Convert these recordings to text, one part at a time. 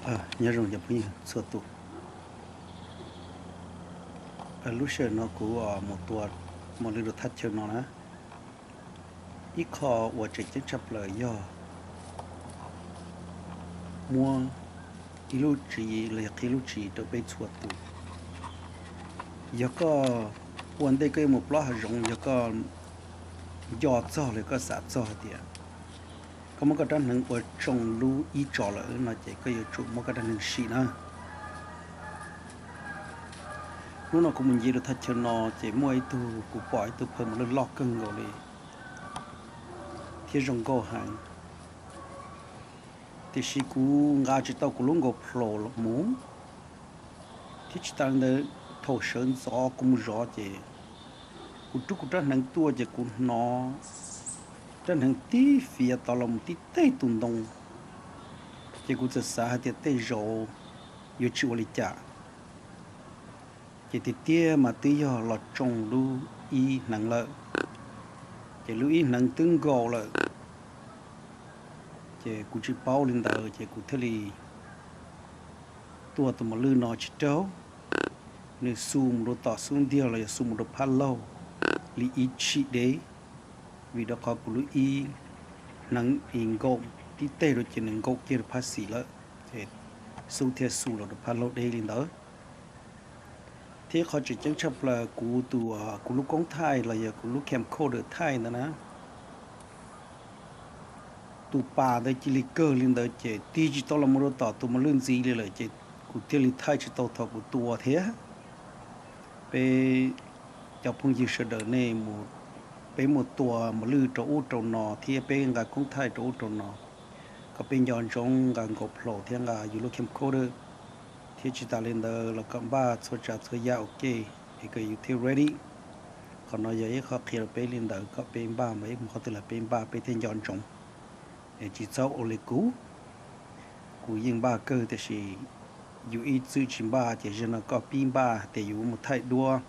Nyob zoo cov phooj ywg txhua tus, lub sij hawm no kuv mus tua mos lwj rau thaj chaw no na. Ib qho uas tseem ceeb tshaj plaws yog muab ib lub tswv yim los yog qhia ib lub tswv yim rau peb txhua tus. Yog koj ua ntej koj yuav mus plob hav zoov, yog koj nco txog los koj xav txog hais tias koj muab koj rab hneev ua tsoo lub ib tso lawm no ces koj yuav tsum muab koj rab hneev sim na. Hnub no kuv mus nce rau thaj chaw no ces muaj ib tug, kuv pom ib tug phaw mos lwj loj kawg nkaus li thiab zoo nkauj heev. Tiam sis kuv nqa tsis tau kuv lub GoPro los mus, thiab tsis tas li ntawd thaum sawv ntxov kuv mus zov ces kuv rub kuv rab hneev tuaj ces kuv hnov rab hneev tib fiav tod los mus tib teg tus ntoo, ces kuv txawm xav hais tias tej zaum yuav tsis ua li cas, ces tiag tiag mas twb yog los tsoo lub ib hneev lawm, ces lub ib hneev twb nkaus lawm. Ces kuv tsis paub li ntawd ces kuv thiaj li tua tus mos lwj no tsis raug, nws xu mus rau tom xub ntiag los yog xu mus rau phab laug li ib tshim deb, vim rau qhov kuv lub ib hneev es nkaum tib teg rau ces nws nkaum kiag rau phab xis lawm, ces xub thiaj xu los rau phab laug deb li ntawd. Thiab qhov tseem ceeb tshaj plaws kuv tus, kuv lub koob thaij los yog kuv lub camcorder thaij ntawd na, tus pas ntawd cia li kawg li ntawd ces tig tsis tau los mus rau tom tus mos lwj ntxiv li lawm ces kuv thiaj li thaij tsis tau thaum kuv tua thiab. Peb cov phooj ywg sawv daws nej, peb mus tua mos lwj rau ub rau no thiab peb nqa koob thaij rau ub rau no, kom peb nco ntsoov nqa GoPro thiab nqa yus lub camcorder, thiab tsis tas li ntawd los kom npaj txhua tsav txhua yam ua ke es kom yus thiaj ready. Qhov no yog ib qho qhia rau peb li ntawd kom peb npaj mas ib mus qhov twg los peb npaj peb thiaj nco ntsoov, es tsis txhob ua li kuv. Kuv yeej npaj kawg tiam sis yus ib txwm tsis npaj ces zaum no koj pib npaj tias yus mus thaij duab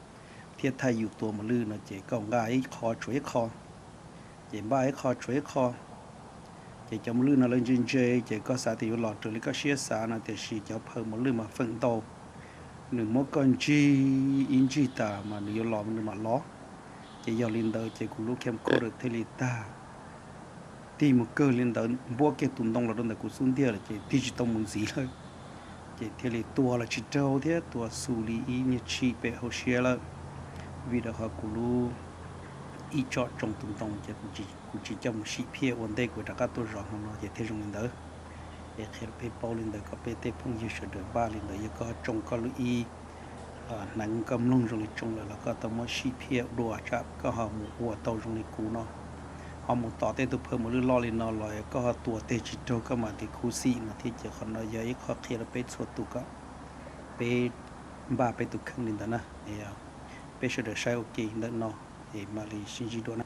thiab thaij yus tua mos lwj no ces koj nqa ib qho tshuav ib qho, ces npaj ib qho tshuav ib qho. Ces cov mos lwj no lawv ntse ntse ces koj xav tias yuav los raws li koj siab xav no tiam sis cov phaw mos lwj mas feem ntau nws muab koj ntsig ib ntsig tas mas nws yuav los nws mam los. Ces yog li ntawd ces kuv lub camcorder thiaj li tag, tig mus kawg li ntawd npuab kiag tus ntoo los rau ntawm kuv xub ntiag lawm ces tig tsis tau mus ntxiv lawm. Ces thiaj li tua los tsis raug thiab tua xu li ib nyuag tshim pem hauv siab lawm, vim rau qhov kuv lub ib tso tsoo tus ntoo ces kuv tsis coj mus sim phiaj ua ntej kuv rov qab tuaj zov hmo no ces thiaj zoo li ntawd. Es qhia rau peb paub li ntawd kom peb tej phooj ywg sawv daws npaj li ntawd, yog koj tsoo koj lub ib hneev koj mloog zoo li tsoo lawm los koj tau muab sim phiaj dua tsam koj ho mus ua tau zoo li kuv no, ho mus tom tej tus phaw mos lwj loj li no los koj ho tua teg tsis raug koj mam li khuv xim no thiab. Ces qhov no yog ib qho qhia rau peb txhua tus kom peb npaj peb tus kheej li ntawd na. Peb sawv daws saib ua ke ntawm no es mam li sib ntsib dua na.